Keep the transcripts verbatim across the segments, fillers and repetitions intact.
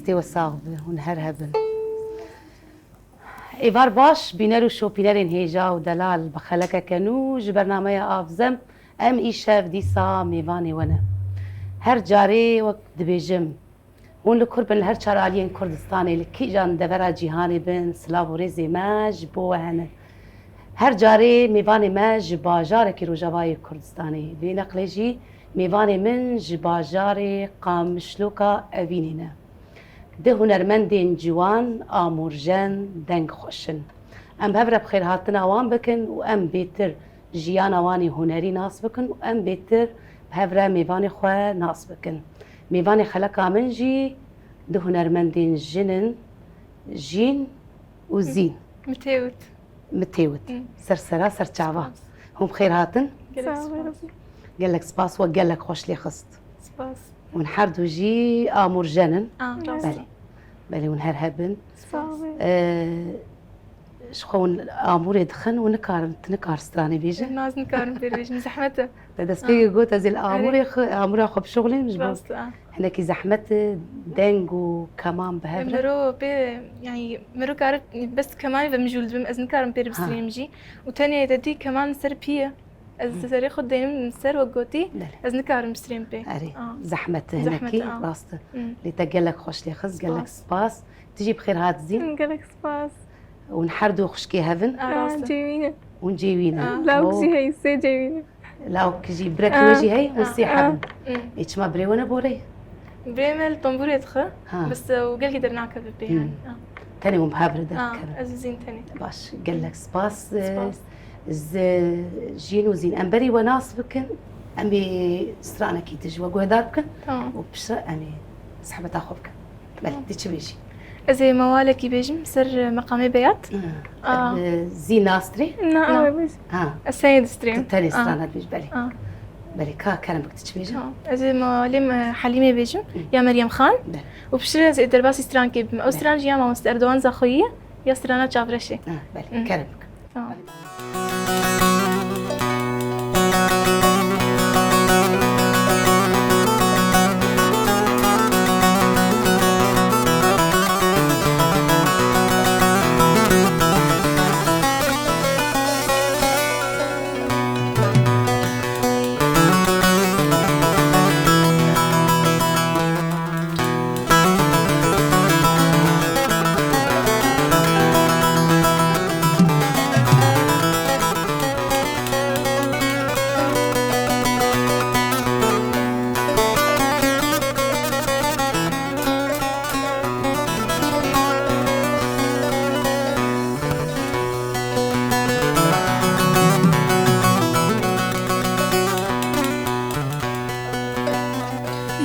Tê we sax be, hûn her hebin. Êvar baş, bîner û şopînerên hêja û delal, bi xelekeke nû ji bernameya Avzem, em îşev dîsa mêvanê we ne. Her carê wek dibêjim, hûn li kur bin, li her çar aliyên Kurdistanê, li kîjan devera cîhanê bin, silav û rêzê me ji bo we hene. Her carê mêvanê me ji bajarekî rojavayê Kurdistanê, vê neqlê jî mêvanê min ji bajarê Qamişloka Evînê ne. Du hunermendên ciwan, amûrjen, deng xweş in. Em bi hev re bi xêrhatina wan bikin û em bêtir jiyana wan ê hunerî nas bikin û em bêtir bi hev re mêvanê xwe nas bikin. Mêvanê xeleka min jî du hunermendên jin in, Jîn û Zîn. Mitewt. Mitewt. Hı. Ser sera, ser çava. Spas. Hûn bi xêr hatin. Gelek spas. Sağ ol. Gelek spas, we gelek xweş lê xist. Spas. Hûn her du jî amûrjen in. Ah, rast. Belê. Belê, hûn her hebin. Spas. Ee, ji xwe hûn amûrê dixin û nikarin, tu nikar stranê bêjin. Na, ez nikarim pê bêjim, zehmet e. Te destpêkê got, ez ê li amûrê xwe, amûra xwe bişuxulînim ji bo. Rast e. Hinekî zehmet e, deng û keman bi hev re. Miro pê, yani, miro kare, bes kemanê ve mijûl dibim, ez nikarim pê bistînim jî. Û tenê te dî keman ser pî ye. Ez serê xwe deynim ser, wek gotî, ez nikarim bistînim pê. Erê, zehmet e hinekî, rast e. Lê te gelek xweş lê xist, gelek spas. Tu jî bi xêr hat Zîn. Gelek spas. Hûn her du xwişkê hev in? A, rast e. Cêwî ne. Hûn cêwî ne. Lawik jî heye, sê cêwî ne. Lawik jî, birekî we jî heye, hûn sê heb in. Ê, çima birê we ne borê? Birê me li tombûrê dixe, bes, e, û gelkî dernakeve pê, yani. Tenê hûn bi hev re derdikevin. Ez û Zîn tenê. Baş, gelek spas. Spas. Ji Jîn û Zîn, em berî we nas bikin, em ê stranekî din ji we guhdar bikin û piştre em ê sehbeta xwe bikin. Belê, tu çi bêjî? Ez ê mewalekî bêjim ser meqamê Beyat. Hı. Aa. Em, e, Zîn nastirê? Na, ew ê bêjim. Ha. Ez tenê distrêm. Tu tenê strana dibêjî, belê. Aa. Belê, ka kerem bik, tu çi bêjî? Tamam. Ez ê mewalê, e, Helîmê bêjim, ya Meryem Xan. Belê. Û piştre ez ê derbasî strankê bim. Ew stran jî ya mamoste Erdogan Zaxoyî ye, ya strana Çavreşê. Ha, belê, kerem bik. Tamam.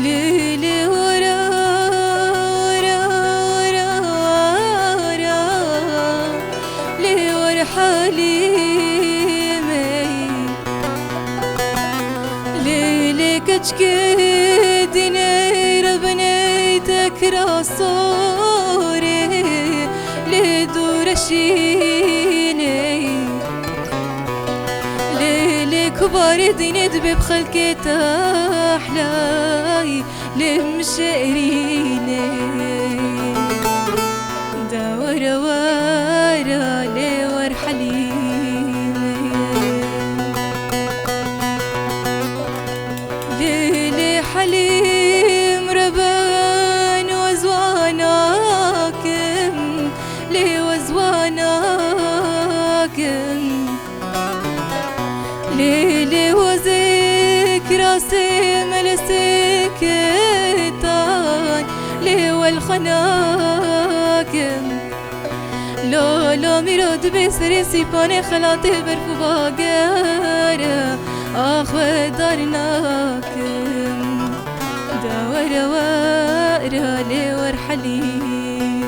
Lê, lê, ora, ora, ora, ora, lê, ora, Helîmê. Lê, lê, keçikê dînê re binê tekra sorê, lê dûre şînê. Lê, lê, ku barê dînê dibe bi xelkê tehlayî, lê min şêrînê. De were were lê wer Helîmê. Lê, lê, Helîm re ben we ziwan nakim, lê we ziwan nakim. Lê, lê, we zikra sê me li sê ketan, lê we li xwe nakim. Lo, lo, mîro dibê serê sîpanê xelatê berf û bagere, ax we dar nakim. De were were lê wer Helîm.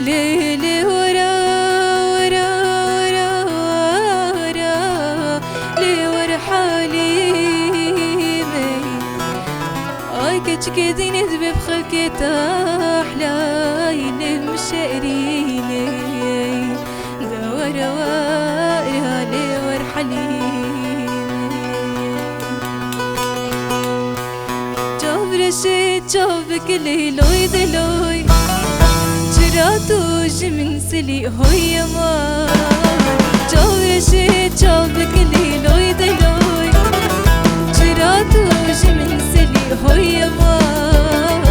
Lê, lê, were, were, were, were, lê wer Helîmê. Ay keçikê dînê dibe bi xelkê tehlayî, lê min şêrînê. De were were lê wer Helîmê. Çavreşê, çav Bikilî loy de loy, çira tu ji min silî hoye man. Çav reşê çav bikilî loy de loy, çira tu ji min silî hoye man.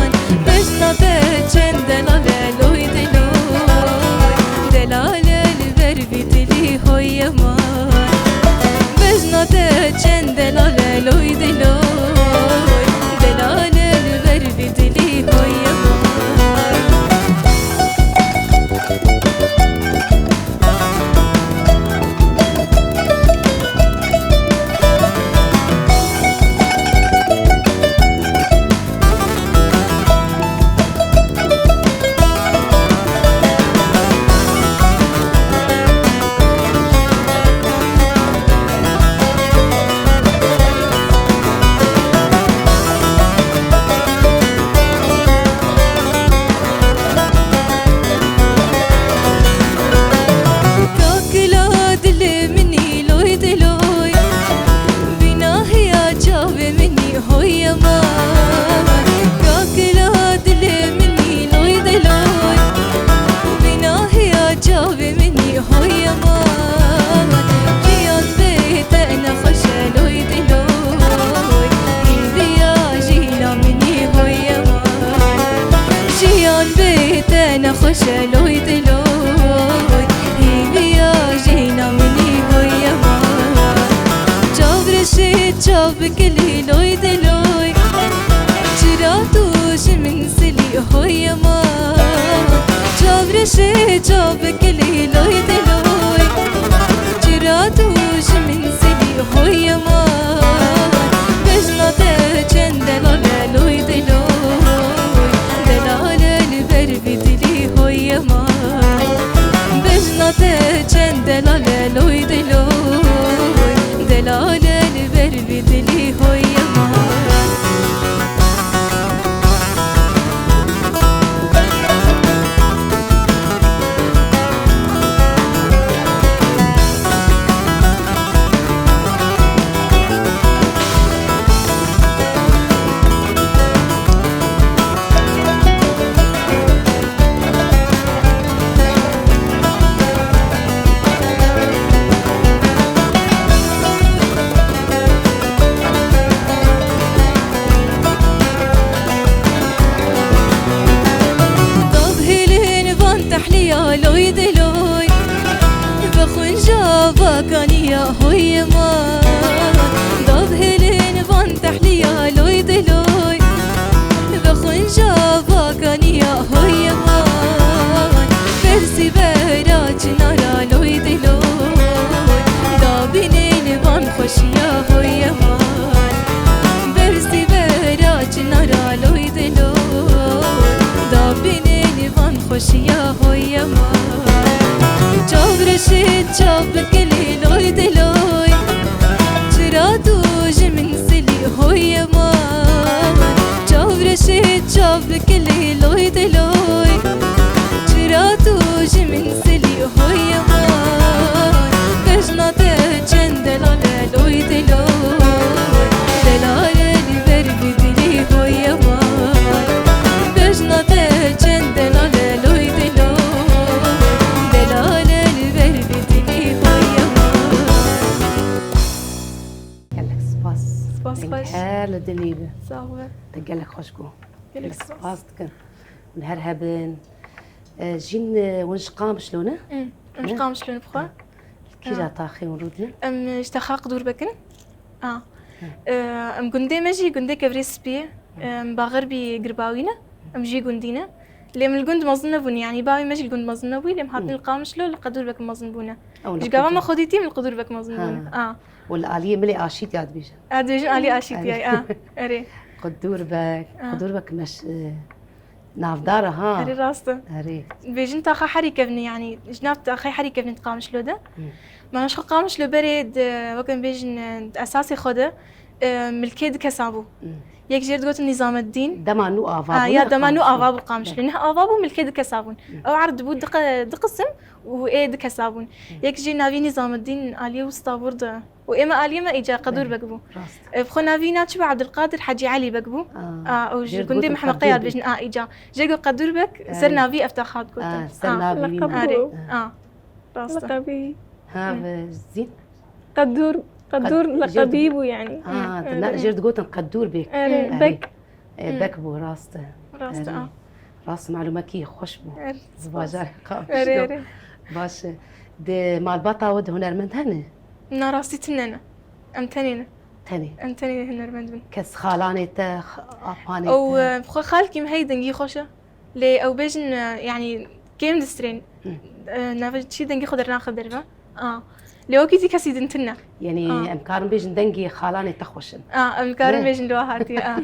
Bejna te çend delal e loy de loy, delal e li ber vî dilî hoye man. Bejna te çend delal e loy de loy, delal e li ber vî dilî hoye man. Kakila dilê min î loy de loy, bîna heya çavê min î hoye man. Kakila dilê min î loy de loy, bîna heya çavê min î hoye man. Jiyan bê te nexweş e loy de loy, hîviya jîna min î hoye man. Jiyan bê te nexweş e loy de loy, hîviya jîna min î hoye man. Çav reşê çav bikilî loy de loy, çira tu ji min silî hoye man. Çav reşê çav bikilî loy de loy, çira tu ji min silî hoye man. Bejna te çend delal e loy de loy, delal e li ber vî dilî hoye man. Bejna te çend delal e loy de loy, delal e li ber vî dilî hoye man. Dav hêlin van tehliya loy de loy, bi xunca vakaniya hoye man. Dav hêlin van tehliya loy de loy, bi xunca vakaniya hoye man. Bersî bera çinara loy de loy, dabînên van xweşiya hoye man. Bersî bera çinara loy de loy, dabînên van xweşiya hoye man. Çav reşê çav bikilî loy de loy, çira tu ji min silî hoye man. Çav reşê çav bikilî loy de loy, çira tu ji min silî hoye man. Bejna te çend delal e loy de loy, delal e li ber vî dilî hoye man. Bejna te çend delal e loy de loy, delal e li ber vî dilî hoye man. Gelek spas. Spas xweş. Her li dilî bi. Sağ ol. Te gelek xweş got. Gelek spas dikim. Hûn her hebin. E, jîn, e, hûn ji Qamişlo ne? Hı. Em ji Qamişlo ne bixwe. Kîja taxê hûn rûdin? Em, e, ji taxa Qedûrbek in. A. Hı. E, em gundê me jî gundê Kevrê Spî ye. Hı. Em baxerbî Girbawî ne. Em jî gundî ne. Lê em li gund mezin nebûn, yanî bavê me jî li gund mezin nebûyî, lê em hatin li Qamişlo, li Qedûrbek mezin bûne. Ji gava me xwedî tî em li Qedûrbek mezin bûne. A. Û li aliyê milê Aşîtya dibêjin. A, dibêjin alî Aşîtya, a. Erê. Qedûrbek, Qedûrbek meş, e, navdar e, ha. Erê, rast e. Erê. Dibêjin taxa herî kevnî, yanî ji nav taxê herî kevnî di Qamişlo de. Hı. Mana ji xwe Qamişlo berê di, wek em bêjin, e, di esasê xwe de, e, milkê du kesan bû. Hı. Yek jê digotin Nizameddîn. Dema nû ava Ha, bû, ya ne dema nû Qamişlo. Ava bû Qamişlo. Niha ava bû, milkê du kesa bûn. Ew erd bû du qe-, du qisim û ê du kesa bûn. Yek jê navî Nizameddîn aliyê wista bûrdu. Û ême aliyê me îca Qedûr Belê. Bek bû. Rast. Ev xwe navî na çi bû, Abdulkadir Hacî Elî Bek bû. Aa, Aa, û ji jê gundê digotin Mehmeqeya Qedûr dibêjin, Bek. A, îca. Jê got Qedûr Bek, ser Erê. Navî Eftaxat gotin. Aa, ser Aa. Navî wî Leqeb ne. Erê. Bû. Aa. Rast e. Leqebî. Ha, Hı. ve zîn. Qedûr, Qed-, Qedûr jê leqebî di-, bû yani. Ha, Hı, di-, na-, erê. Jê digotin Qedûr Bek. Erê, Erê. Bek. E, Hı. Bek bû, rast e. Rast e, Erê. A. Rast, malûmekî xweş bû. Erê, Ji spas. Bajarê Qamişlo. Erê, erê. Baş e. Di malbata we de hunermend hene? Na rastî tune ne. Em tenê ne. Tenê. Em tenê hunermend bin. Kes xalanê te, x-, apanê Ew, te? E, xwe xalkî min hey dengî xweş e. Lê ew bêjin, e, yanî kêm distrên. Hı. E, nava çi dengê xwe dernaxe derve. A. Lê wekî zî kesî din tune. Yanî A. em karin bêjin dengê xalanê te xweş in. A, em karin Ne? Bêjin li wa hatiye, a.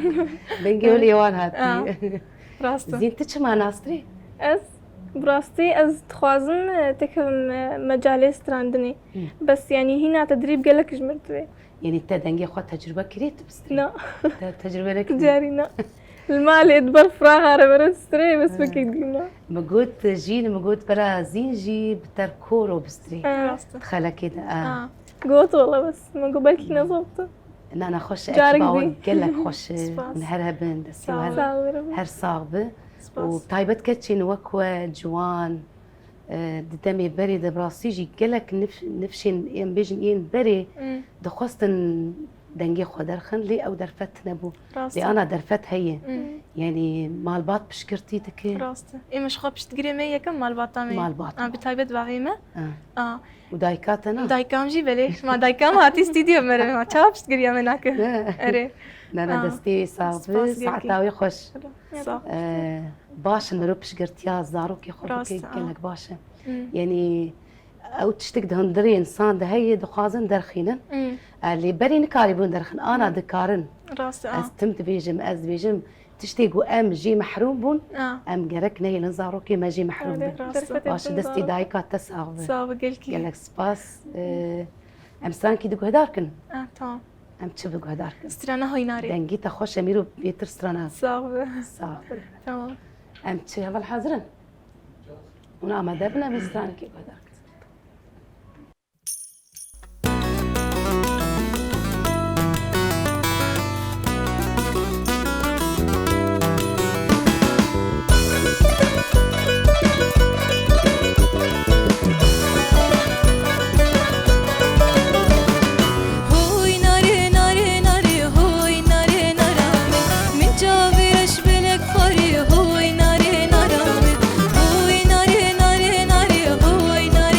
Dengê wê lê wan hatiye. A. Rast e. Zîn, tu çima nastirî? Ez, bi rastî ez dixwazim, e, têkevim, e, mecalê strandinê. Hı. Bes yanî hîna tedrîb gelek ji min divê. Yanî te dengê xwe tecrûbe kirî tu bistrî? Na. Te tecrûbe nekirî? Carî na. Li malê di ber firaxa re bere distrê, bes Ha. wekî dî na. Min got, jîn, min got, bera zîn jî bi ter koro bistrî. Ha. Rast e. Di xelekê de, ha. Ha. Got wala bes. Min got belkî nezabit e. Na, na, xweş e, Carek ekiba we dî. Gelek xweş e. Spas. Hûn her hebin, destê Sağ we ol. Her, Sağ ol. Her sax bi. Spas. Û taybet keçên wek we ciwan, E, di demê berê de bi rastî jî gelek nif-, nifşên, em bêjin, yên berê Hmm. dixwestin dengê xwe derxin, lê ew derfet nebû. Rast Lê e. ana derfet heye. Hmm. Yanî malbat piştgirtî dike. Rast e. Ê me ji xwe piştgirê me yekem malbata me ye. Malbat. A, bi taybet bavê me. Ha. A. Û dayika te na? Dayikam jî belê. Ma dayikam hatî stûdyo me re. Ma çawa piştgiriya me nake? Ne. Erê. Ne, ne, A. destê wî sax bi, Spas gelkî. Saeta wî xweş. Sağ ol. E, baş in, mirov piştgirtiya zarokê xwe Rast, bike, a. Gelek baş e. Hmm. Yanî, ew tiştek di hundirê însan de heye, dixwazin derxînin. Hmm. E, lê berê nikarîbûn derxin, ana Hmm. dikarin. Rast, a. Ez tim dibêjim, ez dibêjim, tiştê ku em jê mehrûm bûn, A. em gerek nehêlin zarokê me jê mehrûm Erê, bin. Rast. Baş, destê dayika te sax bi. Sağ ol, gelkî. Gelek spas. E, em strankî di guhdar kin. A, tamam. Em çi bi guhdar kin? Strana Hoynarê. Dengî te xweş e, mîro bêtir strana. Sağ ol. Sağ ol. Tamam. Em çi heval hazir in? Hûn amade bin, em strankî guhdar kin. Hoy nare nare nare, hoy nare nara min, min çavê reş belek xwarê, hoy nare nara min, hoy nare nare nare, hoy nare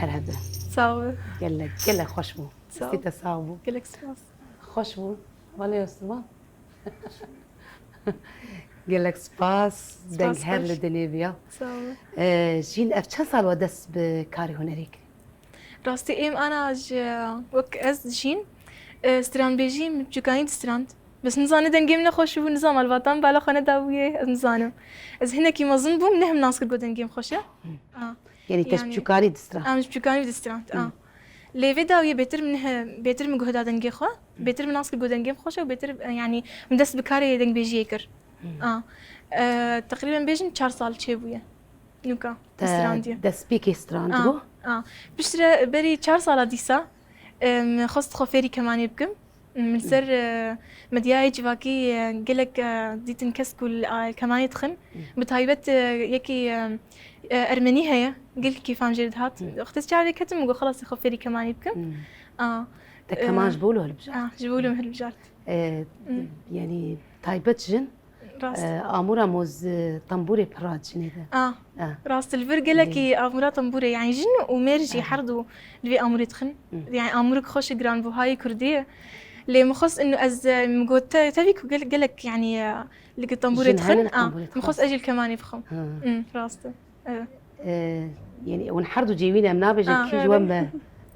Her hebe. Sağ ol. Gelek, gelek xweş bû. Sağ ol. Destê te sax bû. Gelek spas. Xweş bû. Vale Osman. Gelek spas. Spas, deng her li dinê biya. Sağ ol. Ee, Jîn, ev çend sal we dest bi karê hunerê kir? Rastî êm ana ji wek ez jîn, e, stranbêjî min çûkanî distrand. Bes nizane dengê min ne xweş bû, nizam malbatan bala xwe nedabûye, ez nizanim. Ez hinekî mezin bûm, nehim nas kir ku dengê min xweş e. Hı. A. Yanî te ji çûkanî distrand? Em ji çûkanî distrand, a. Hı. Lê vê dawiyê bêtir min, bêtir min guh da dengê xwe, bêtir min nas kir ku dengê min xweş e û bêtir, e, yanî min dest bi karê dengbêjiyê kir. Hı. A. E, teqrîben bêjin çar sal çêbûye. Nûka, te strandiye. Destpêkê strand bû? A, a. Piştre berî çar sala dîsa, em, xwest xwe fêrî kemanê bikim. Em, li ser, e, medyayê civakî, e, gelek, e, dîtin kes ku li, a, kemanê dixin. Hı. Bi taybet, e, yekî, e, e, ermenî heye, gelkî kêfam jê dihat. Hı. Wextê çavê ketim û got, "Xelasê xwe fêrî kemanê bikim." Hı. A, te keman, e, ji bo wilo hilbijart? A, ji bo wilo hilbijart. E, hı, yanî taybet jin Rast. E, amûra moz, e, tembûrê pir radijîne de. A, a, rast, li vir gelekî amûra tembûrê, yani jin û mêr jî, a, her du li vê amûrê dixin. Hı. Yani amûrik xweş e, giranbuhayê kurdî ye. Lê min xwest inu ez, e, min got te, tevî ku gel-, gelek, yani, e, li tembûrê dixin, a, min xwest ez jî li kemanê bixwim. Ha. Hı, rast e. Evet. Ee, yani, hûn her du cêwî ne, em nabêjin, a, kî ji we me-,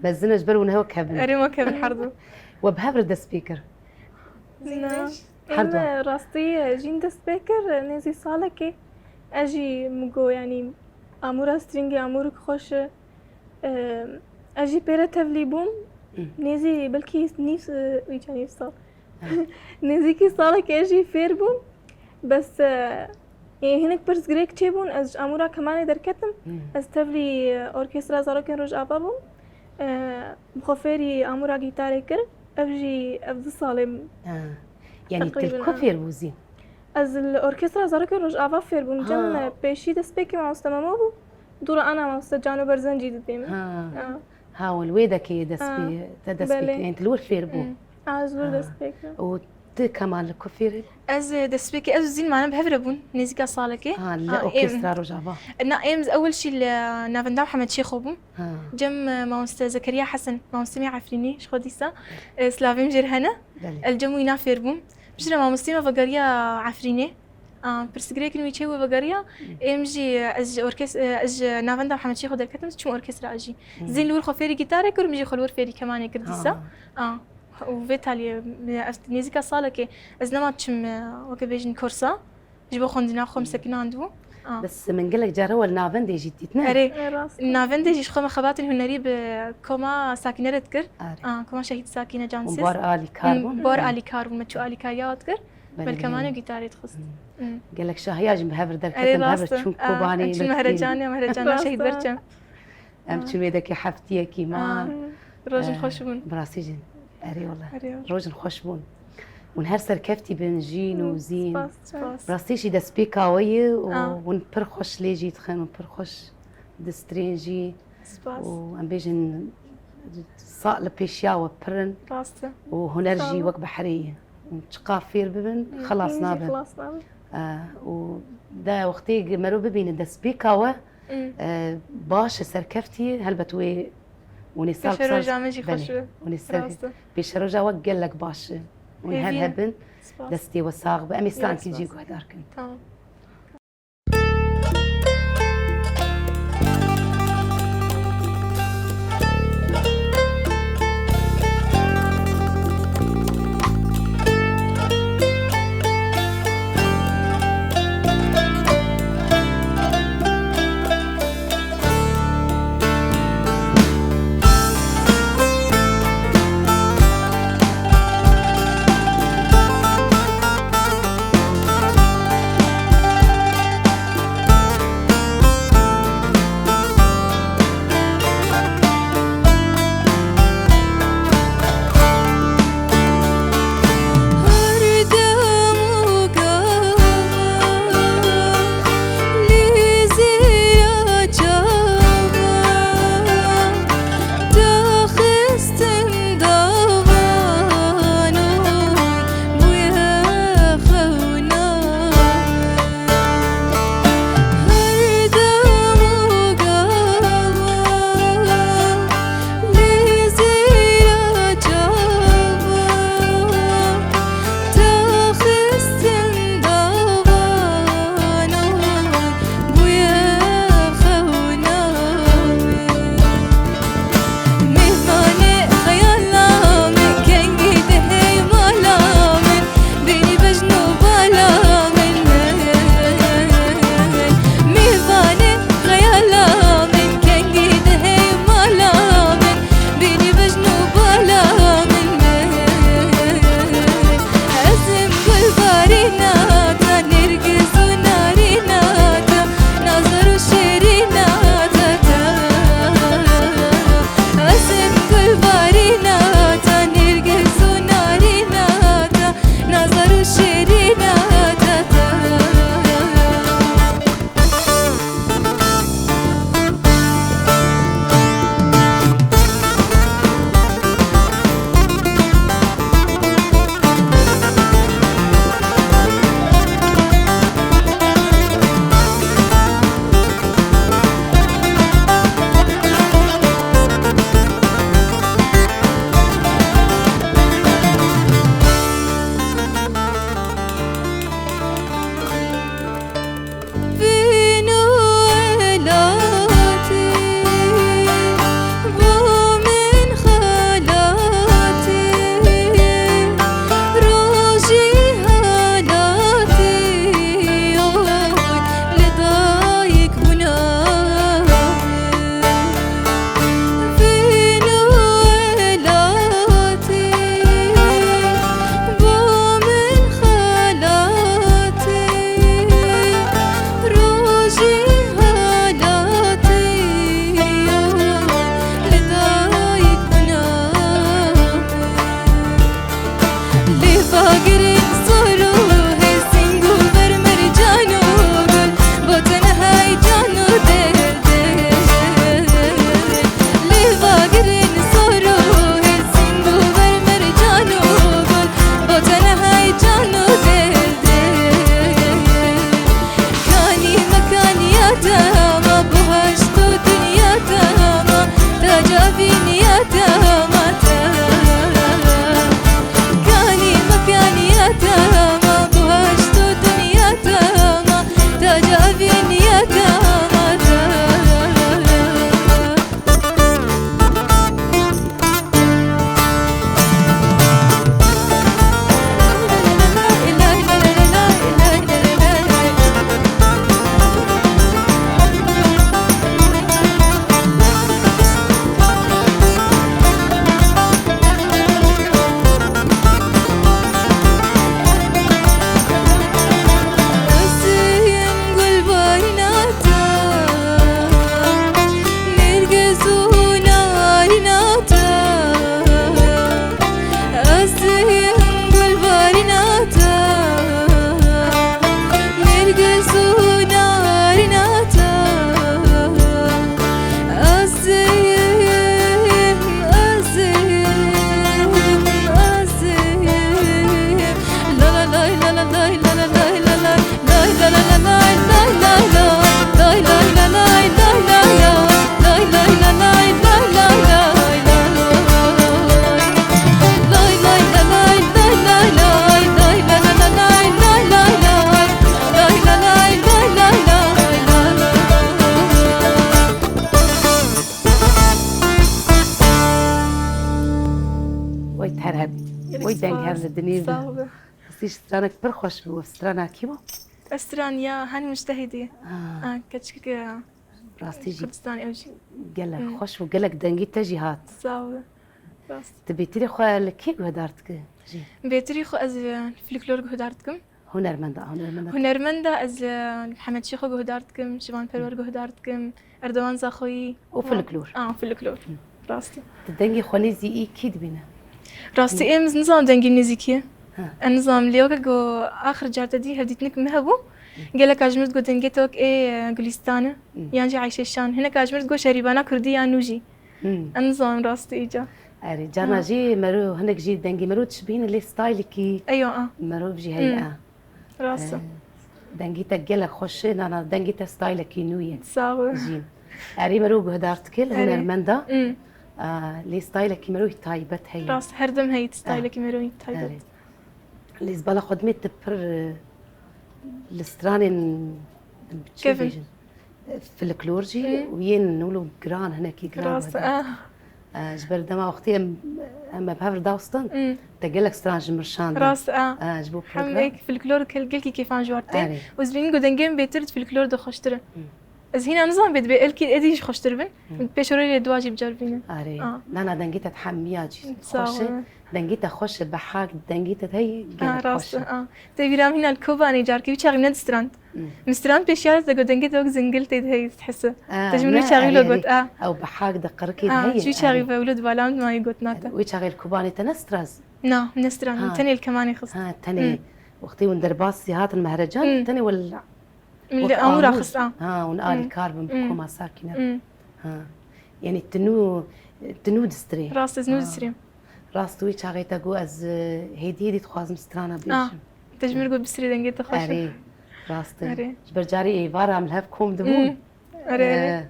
mezin e, ji ber hûn hew kevin. Erê, me kevin her du. We bi hev re dest pê kir? Na. Her du. Em, rastî, e, jîn dest pê kir, e, nêzî salekê. Ez jî min got, yani, amûra strîngê amûrik xweş e. Ee, ez jî pê re tevlî bûm. Hı. Nêzî belkî nîv, e, îca nîv sal. Nêzîkî salekê ez jî fêr bûm. Bes, e, ê hinek pirsgirêk çêbûn, ez ji amûra kemanê derketim. Hmm. Ez tevlî, e, Orkestra Zarokên Rojava bûm. E, bi xwe fêrî amûra gîtarê kir. Ev jî, ev du salê min. Ha. Yanî tu li ku fêr bû zî? Ez li Orkestra Zarokên Rojava fêr bûm. Cem, ha, e, pêşî destpêkê mamoste Memo bû. Dûra ana mamoste Cano Berzencî didê min. Ha. Ha. Ha, û li wê dekê dest pê, te dest pê kir, ên tu li wir fêr bû. Hmm. A, ez wir dest pê kir. Û tu keman li ku fêr î? Ez, e, destpêkê ez û Zîn mane bi hev re bûn, nêzîka salekê. Ha, li Orkestra Rojava. Na, êm ez ewil jî li Navenda Mihemed Şêxo bûm. Ha. Cem, e, mamoste Zekeriya Hesen, mamoste me Efrînî, ji xwe dîsa, e, silavê min jê re hene. Belê. Ez li cem wî na fêr bûm. Piştre mamostê me vegeriya Efrînê. A, pirsgirêkên wî çê wê vegeriya, êm jî, ez ji orkes-, ez ji Navenda Mihemed Şêxo derketim, çûm orkestra jî. Hmm. Zîn li wir xwe fêrî gîtarê kir, min jî xwe li wir fêrî kemanê kir dîsa. Ha. A, û vê taliyê, ev nêzîka salekê ez nema diçim, e, weke bêjin kursa. Ji bo xwendina xwe min sekinandibû. A. Bes min gelek care we li navendê jî dît, ne? Erê. E, rast e. Navendê jî ji xwe me xebatên hunerî bi koma Sakîne re dikir. Erê. A, koma Şehîd Sakîne Cansiz. Û bar alîkar bûn. Bar alîkar bûn, me çû alîkariya wan dikir. Belê, belê. Me li kemanê û gîtarê dixist. Hmm. Gelek şahiya jî bi hev re derketin, bi hev re çûn Kobanê, em çûn Mehrecanê, Mehrecana Şehîd Berçem. Em çûn wê dekê heftiyekî ma. Rojin xweş bûn. Bi rastî jî. Erê wele. Erê wele. Rojin xweş bûn. Hûn her serkeftî bin, Jîn û Zîn. Spas, spas. Bi rastî jî destpêka we ye û hûn pir xweş lê jî dixin û pir xweş distrên jî. Spas. Û em bêjin, sa li pêşiya we pir in. Rast e. Û huner jî wek behrê ye. Û çiqas fêr bibin, xilas nabin. Xilas nabin. E, û de wextê merov bibîne destpêka we, e, baş e, serkeftî ye, helbet wê hûn ê sal bi sal. Pêşeroja me jî xweş be. Hûn ê ser-, pêşeroja we gelek baş e. Hûn her hebin, destê we sax be. Em ê strankî jî guhdar kin. Tamam. Dinî Sağ olun. Rastî stranek pir xweş bû. Strana kî bû? Ev stran ya Hani Müctehidî. Ha. Ha, keçik, e, Rastî jî Kurdistan ew jî. Gelek Hmm. Xweş bû, gelek dengî te jî hat. Sağ olun. Rast. Tu bêtirî xwe li kî guhdar dikî jî? Bêtirî xwe ez, e, folklor guhdar dikim. Hunermenda, hunermenda. Hunermenda ez, e, Hemed Şêxo guhdar dikim, Şivan Perwer guhdar dikim, Erdogan Zaxoyî. Û folklor. A, folklor. Hı. Rastî. Tu dengê xwe nêzî î kî dibîne? Rastî êm ez nizam dengî nêzîkî. Ha. Ez nizam lê weke ku axir car te dî hevdîtinik me hebû. Gelek a ji mir digot dengê te wek ê, e, Gulîstan e. Hı. Yan jî Ayşe Şan. Hinek a ji mir digot şerîbana kurdî ya nû jî. Hmm. Ez nizanim rastî îca. Erê, carna Ha. jî mero, hinek jî dengê mero dişibîne lê stylekî Eyo, a. Merov jî heye. Hmm. Rast e. Ee, dengî te gelek xweş e, nana dengî te stylekî nû ye. Sağ ol. Jîn. Erê mero guhdar dike li Erê. Hunermenda. Hmm. Aa, lê stylekî mero taybet heye. Rast, her dem heye Aa. Stylekî mero taybet. Erê. Lê ez bala xwe dimê tu pir, e, li stranên, çi Kevin. Bêjin? Folklor jî Hı. û yên wilo giran, hinekî giran Rast, guhdan. Ah. E, ji ber dema wextî em, em bi hev re dawstan, Hı. Te gelek stran ji min şandin. Rast, ah. E, ji bo program. Hemdek folklor kel-, gelkî kêfan ji war tê. Erê. Û ez bînim ku dengê min bêtir di folklor de xweştir e. Hı. Ez hîna nizam bê dibê elkî êdî jî xweştir bin. Hı. Pêşerojê dua jî bicar bînin. Erê. Ah. Nana dengê te hemiya cî Sağ xweş e. Ol. Dengê te xweş e, behak, dengê te hey gelek xweş e. Rast e. Tê bîra min hîna li Kobanê carkî wî çaxî min nedistrand. Hmm. Min strand pêşiya te got dengê te wek zingil tê diheyî hisi. Te ji min wî çaxî lo got, a. Ew behak de qirikê diheyî. Çi çaxî ve wilo di bala min mayî got nate. Wî çaxê li Kobanê te nestraz? Na, min nestrand. Tenê li kemanê xist. Ha, tenê. Hmm. Wextê hûn derbasî hatin mehrecan, Hmm. tenê wel Li Wek Amûra amûr. Xist, a. Ha, hûn Hmm. alîkar bin bi Hmm. koma sakîne. Hmm. Ha. Yanî tu nû, tu nû distirê. Rast, ez nû Ha. distirêm. Rast wî çaxê te got ez, e, hêdî hêdî dixwazim strana Ah, bêjim. Te ji min got bistirê dengê te xweş e. Erê, rast e. Erê. Ji ber carê êvara em li hev kom dibûn. Hmm. Erê, erê. E,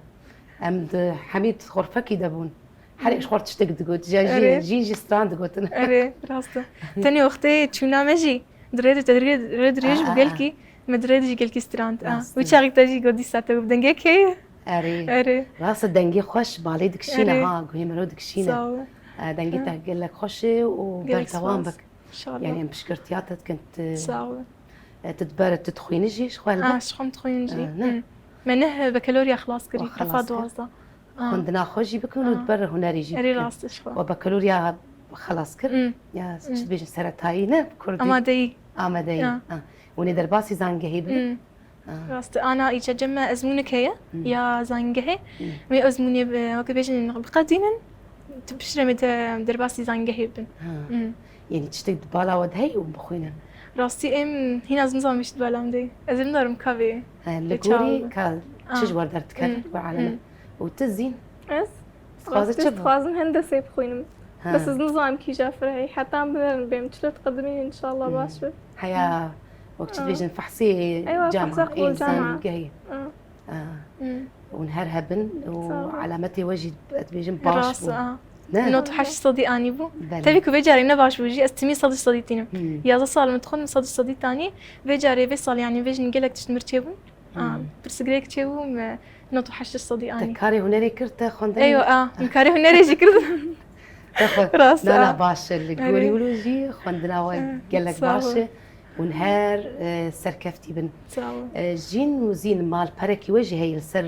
em di hemî xorfekî de bûn. Her yek ji xwe tiştek digot. Jî, Erê. Jî, jî stran digotin. Erê, rast e. Tenê wextê çûna me jî di rê de, rê, rê dirêj bû Ah, ah, gelkî, me di rê de jî gelkî strand. Ah, Rast wî e. Çaxî te jî got dîsa te bi dengê kê ye? Erê. Erê. Rast e, dengê xweş balê dikişîne Erê. Ha, guhê mero dikişîne. Sağ ol. E, dengê Ha. Te gelek xweş e û Gelek berdewam spas. Bik. İnşallah. Yani em pişkirtiya te dikin, tu Sağ ol. E, tu diber, tu dixwînî jî ji xwe li Ha, ber? Ji xwe dixwînim jî. E, ne? Hı. Me neh bekalorya xilas kirî, Wa tefa xilas kir. Duwazdeh. Ah. Xwendina xwe jî bikin û Ah. Diber hunerî jî Erê bikin. Rast, ji xwe. Wa bekalorya xilas kir. Hmm. Ya, Hmm. Çi dibêjin seretayî ne? Kurdî. Amadeyî. Amadeyî. Ya. Ah. Hûn ê derbasî zangehê bibin? Hmm. Ah. Rast, ana îca cem me ezmûnik heye, Hmm. Ya zangehê. Hmm. Wê ezmûnê bi, weke bêjin biqedînin, tu piştre me de derbasî zangehê bibin. Ha. Hmm. Yanî tiştek di bala we de heye û bixwînin? Rastî em hîna ez nizanim wî çi di bala min de. Ez ê nizanim ka vê. He, li gorî ka çi ji we derdikeve, hmm, bi aleme. Hmm. Û tu zîn? Ez? Dixwaze çi bî? Dixwazim hendesê bixwînim. Ha. Bes ez nizanim kîja firehî. Heta em binerin bêm çilo diqedimînin, inşallah baş be. Heya, wek çi dibêjin, fehsê cama, fehsa qebûl cama. Zangehê. Ha. Hûn her hebin û alametê we jî, ez dibêjim, baş bû. Ne? Not heşt sedî anîbû. Belê. Tevî ku vê carê ne baş bû jî, ez timî sed sedî tînim. Hmm. Yazdeh sal min dixwend, min sed sedî tanî. Vê carê, vê salê, yanî vê jî gelek tişt mir çêbûn. Hmm. Pirsigirêk çêbû, min not heşt sedî anî. Te karê hunerê kir, te xwendin? Eyo, a, min karê hunerê jî kir. Rast, a. Na, na, baş e. Li gorî wilo jî xwendina we gelek baş e. Hûn her, e, serkeftî bin. Sağ ol. E, jîn û zîn malperekî we jî heye li ser?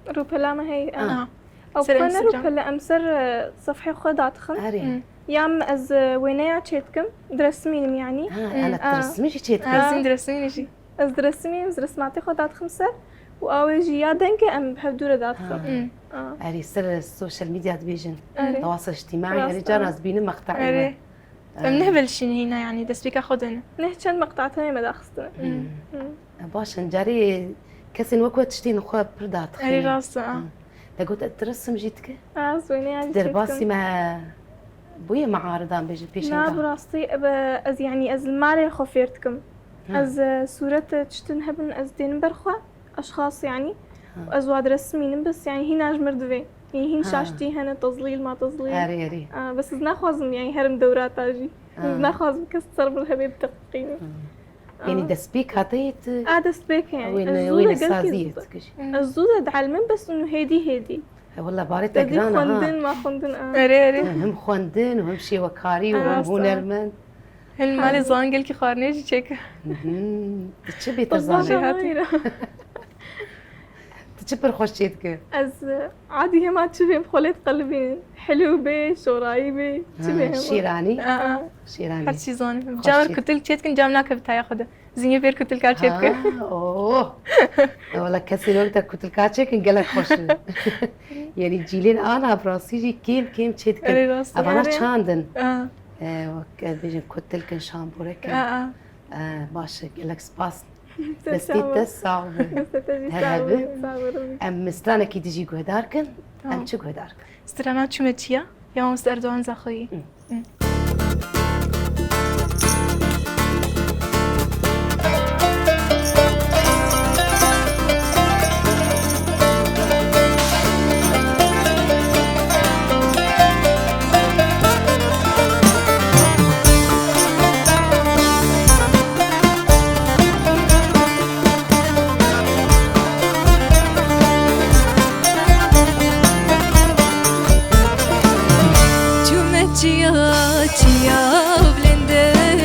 Rûpela me heye, a. Ew xwe ne rûpele, em ser, e, sefhê xwe dadixin. Erê. Ya min ez, e, wêneya çêdikim, diresimînim yanî. Ha, ana diresimî jî çêdikim. Ha, zîn diresimînî jî. Ez diresimînim, ez resmatê xwe dadixim ser û awê jî ya deng e, em bi hev dû re dadixin. Ha. Erê, ser sosyal medya dibêjin. Erê. Tewasel îctîmaî, erê, carna ez dibînim meqte'ê me. Erê. Em neh belşîn hîna, yanî destpêka xwe de ne. Neh çend meqta tenê me daxistine. Hmm. Hmm. Baş e, carê kesên wek we tiştên xwe pir dadixîne. Erê, rast e, a. Hmm. Te got, ez diresim jî dike? Ez wêneya jî çêdikim. Derbasî me bûye mearidan bêje pêşenga? Na, bi rastî, ebe, ez, yanî, ez li malê xwe fêr dikim. Ha. Ez, e, sûret, e, tiştin hebin, ez dênim ber xwe, eşxas, yanî. Ha. Ez wa diresimînim, bes, yanî, hîna ji mir divê. Yanî, hîn şaştî hene, tezlîl ma tezlîl. Erê, erê. A, bes ez naxwazim, yanî, herim dewrata jî. Ha. Ez naxwazim kes ser min hebê biteqînim. Ha. Yanî destpêk hate yê tu? A, destpêk e, yanî. Wê ne, wê ne saziyê dikişî. Ez zû de dielimim, bes û hêdî hêdî. He, wela barê te giran e, ha. Xwendin, ma xwendin, a. Erê, erê. Hem xwendin û hem şêwekarî û hem hunermend. Rast e. Hin malê ziwan gelkî xwarinê jî çêke. Mhm. Tu çi bê te Bak, zanî? Jêhatî. Tu çi pir xweş çêdike? Ez, e, adî hema çi bêm xwe lê diqelibînin. Hilû bê, şorayî bê, çi Ha, bê hema. Şîranî? Aa. Şîranî. Her çî zanim. Xweş Cam çêdike. Kutil çêdikin, cam nakeve taya xwe de. Zîngê bêr kutil kar çêdike. Ha, oh. E, wela kesên wek te kutil kar çêkin gelek xweş in. Yanî cîlên ana bi rastî jî kêm kêm çêdikin. Erê, rast e. Evana Erê. Çandin. Aa. E, wek, e, bêjin kutilkin, şamborekin. Aa, aa. E, baş e, gelek spas. Destê te sax be. Destê te jî Her sax hebe. Be, sax be. Em stranekî dijî guhdar kin. Tamam. Em çi guhdar kin? Strana çûme çiya? Ya Mamoste Erdogan Zaxoyî. Hı. Hı. Çûme çiya, çiya bilind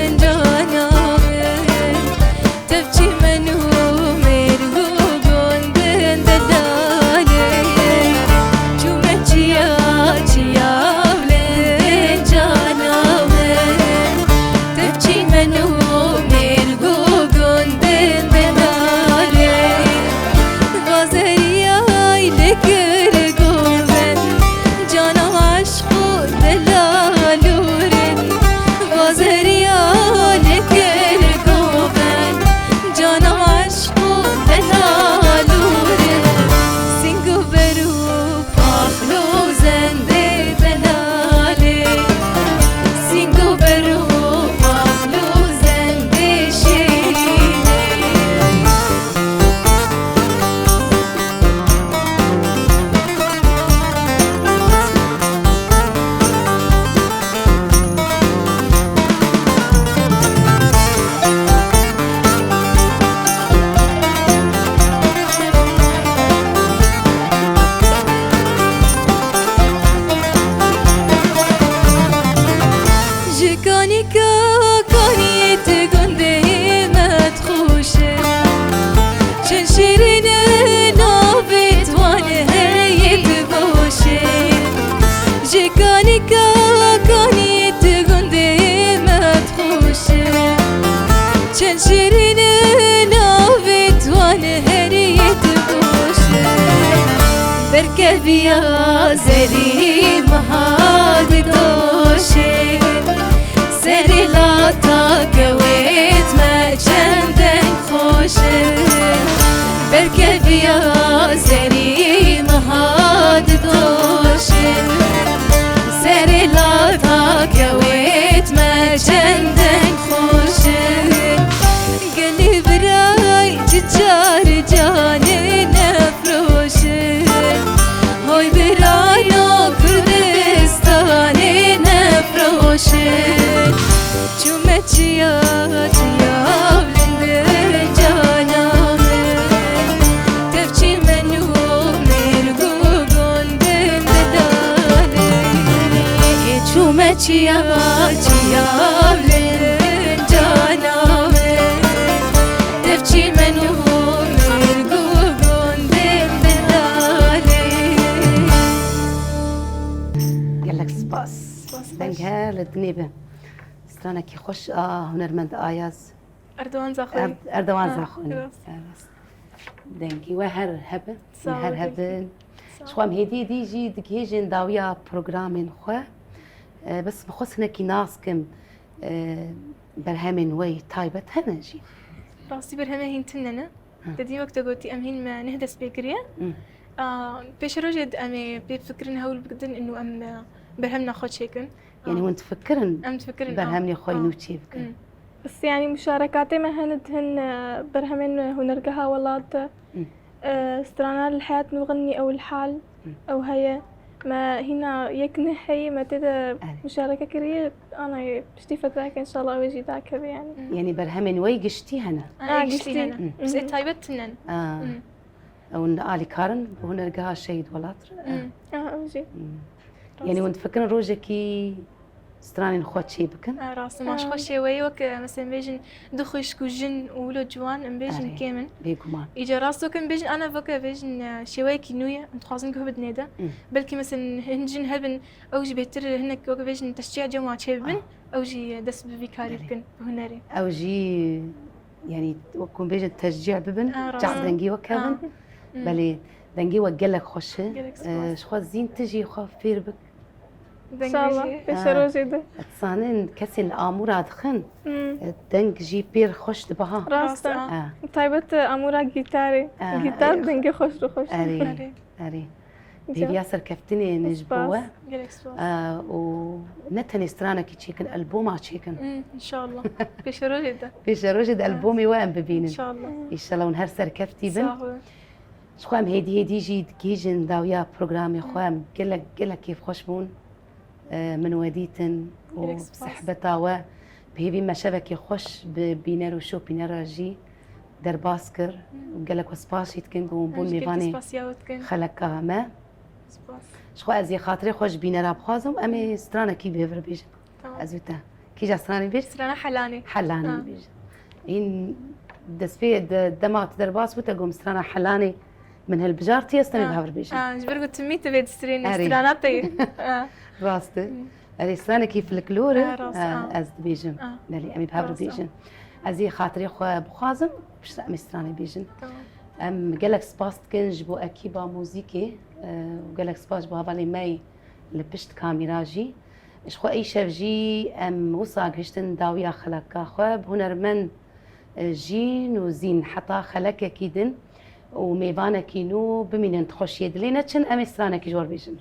in cana min. Tev çîmen û mêr û gundin delalê. Çûme çiya, çiya bilind in cana min. Tev çîmen û mêr û gundin delalê. Gazeriyay li kir govend, cana eşq û delalûrin. Gazeriya li kir govend, cana eşq û delalûrin. Sîng û ber û paxlo zendê delalê. Sîng û ber û paxlo zendê şêrînê. Ji kanîka kaniyê tu gundê me dixweşe. Çend şêrîn e navê wan heye bi goşê. Ji kanîka kaniyê tu gundê me dixweşe. Çend şêrîn e navê wan heye bi goşê. Berkeviya zerî meha didoşe. Serê lata kewêt me çend deng xweş e. Berkeviya zerî meha didoşe. Serê lata kewêt me çend deng xweş e. Gelî birayê çi çar canê nefroşe. Hoy birayno Kurdistanê nefroşe. Çûme çiya, çiya bilind in cana min. Tev çîmen û mêr û gundin delalê. Çûme çiya, çiya bilind in cana min. Tev çîmen û mêr û gundin delalê. Gelek spas. Spas, spas. Deng her li dinê be. Stranekî xweş a hunermend Ayaz. Erdogan Zaxoyî. Er-, Erdogan Ha, Zaxoyî. Rast. Rast. Dengî we her hebe. Sağ ol, Her hebe. Sağ ol. Ji xwe em hêdî hêdî jî digihêjin dawiya programên xwe. E, bes min xwest hinekî nas kim, e, berhemên we yî taybet hene jî? Rastî berhemê hîn tune ne. Hı. Te dî wek te gotî, em hîn me neh dest pê kiriye. Hı. A, pêşerojê em ê pê bifikirin, hewl bidin û em, e, berhemna xwe çêkin. Yanî A. hûn difikirin Em difikirin, a. berhemê xwe A. nû çêbikin. Hı. Bes yanî muşarekatê me hene di hin, e, berhemên hunergeha welat de. Hı. E, strana li heyat nû xinî ew li hal, Hı. ew heye. Me hîna yek neh heye, me tê de Erê. muşareke kiriye. Anayê piştî fetrayeke înşallah wê jî dakeve yanî. Hı. Yanî berhemên we yî giştî hene? Anayê Ha, giştî giştî. hene. Hı. Bes ê taybet tinen. Ha. Hı. Hûn alîkar in bi hunergeha Şehîd Welat re? Hı. Ha, ew jî. Hı. Rast. Yanî hûn difikirin rojekî stranên xwe çê bikin. E, rast e, ma ji xwe şêweyê weke, mesela, em bêjin du xwişk û jin û wilo ciwan, em bêjin Erê, kêm in. Bêguman. Îca rast weke em bêjin, ana weke bêjin, e, şêweyekî nû ye, em dixwazin guh bidinê de. Hmm. Belkî, mesela, hin jin hebin, ew jî bêtir hinek weke bêjin teşcîa cem wan çê bibin, Ah. ew jî dest bi vî karî Belê. bikin, bi hunerê. Ew jî, yanî, wek hûn bêjin teşcî bibin, Ah, rast. çax dengî wek hebin. Ah. Hmm. Belê, dengê we gelek xweş e. Gelek Ee, spas. Ji xwe zîn tu jî xwe fêr bik. Dengê İnşallah. jî. Pêşerojê de. Dizanin kesên li amûra dixin, Hmm. e, deng jî pêr xweş dibe ha. Rast e. Rast e. E. Taybet, e, amûra gîtarê. E, Gîtar e. dengê xweş re xweş. Erê, Erê. erê. Güzel. Hêviya serkeftinê ne ji bo Spas. we. Gelek spas. E, û ne tenê stranekî çêkin, alboma çêkin. Hmm, inşallah. Pêşerojê de. Pêşerojê de Ha. albomê we em bibînin. İnşallah. Înşallah hûn her serkeftî bin. Sağ olun. Ji xwe em hêdî hêdî jî digihîjin dawiya programê xwe. Em gelek, gelek kêfxweş bûn, e, min we dîtin û Gelek spas. sehbeta we bi hêvî me şevekê xweş bi bîner û şopînera jî derbas kir. Gelek we spas jî dikin ku hûn bûn Em jî gelekî mêvanê spasiya we dikin. xeleka me. Spas. Ji xwe ez yê xatirê xwe ji bînera bixwazim, em ê stranekî bi hevre bêjin. Tamam. Ez û te. Kîja stranê bêj? Strana Helanê. Helanê Ha. bêj. În destpê de, dema tu derbas bû te gom strana Helanê min hilbijartî, ez tenê Ha. bi hev re bêjim. Ha, ji ber ku tu mî tu vê distrînî, Erê. strana te ye. Ha. Rast e. Hı. Erê, stranekî folklor e, Ha, rast, e, ha. ez dibêjim. Ha. Belê, em ê bi hev re Rast, ha. bêjin. Ez ê xatirê xwe bixwazim, piştre em ê stranê bêjin. Tamam. Em gelek spas dikin ji bo ekîba muzîkê, e, û gelek spas ji bo hevalê me yî li pişt kamîra jî. Ji xwe îşev jî em wisa gihiştin dawiya xeleka xwe bi hunermend, e, Jîn û Zîn heta xelekekî din û mêvanekî nû bimînin di xweşiyê dilê neçin, em ê stranekî ji we re bêjin.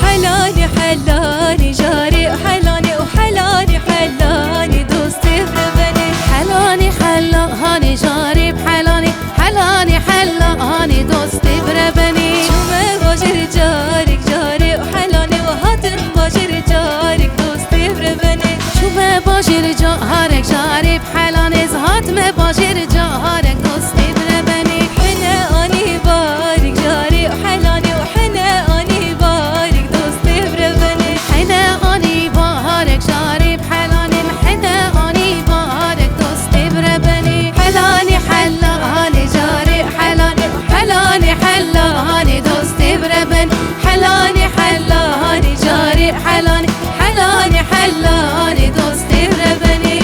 Helanî, helanî, carê û helanî û helanî, helanî, dostê birebenê. Helanî, helanî, carê bi helanî, helanî, helanî, dostê birebenê. Çûme bajêr carek, carê û helanî, we hatin bajêr carek, dostê birebenê. Çûme bajêr carek, carê bi helanê, ez hatime bajêr carek, dostê birebenê. Hine anî barik carê û helanî û hine anî barik, dostê birebenê. Hine anî baharek carê bi helanê, hine anî baharek, dostê birebenê. Helanî, helanî, carê helanî, helanî, helanî, dostê birebenê. Helanî, helanî, carê helanî, helanî, helanî, dostê birebenê.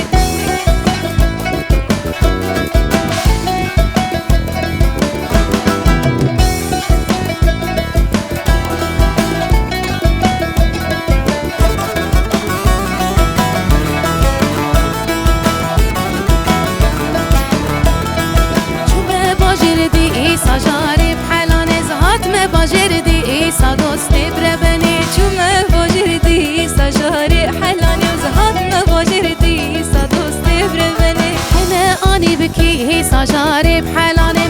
Çûme bajêr dîsa carê bi helanê, ez hatime bajêr dîsa dostê birebenê. Çûme bajêr dîsa carê helanê, ez hatime bajêr dîsa dostê birebenê. Hene anî bikî hîsa carê bi helanê,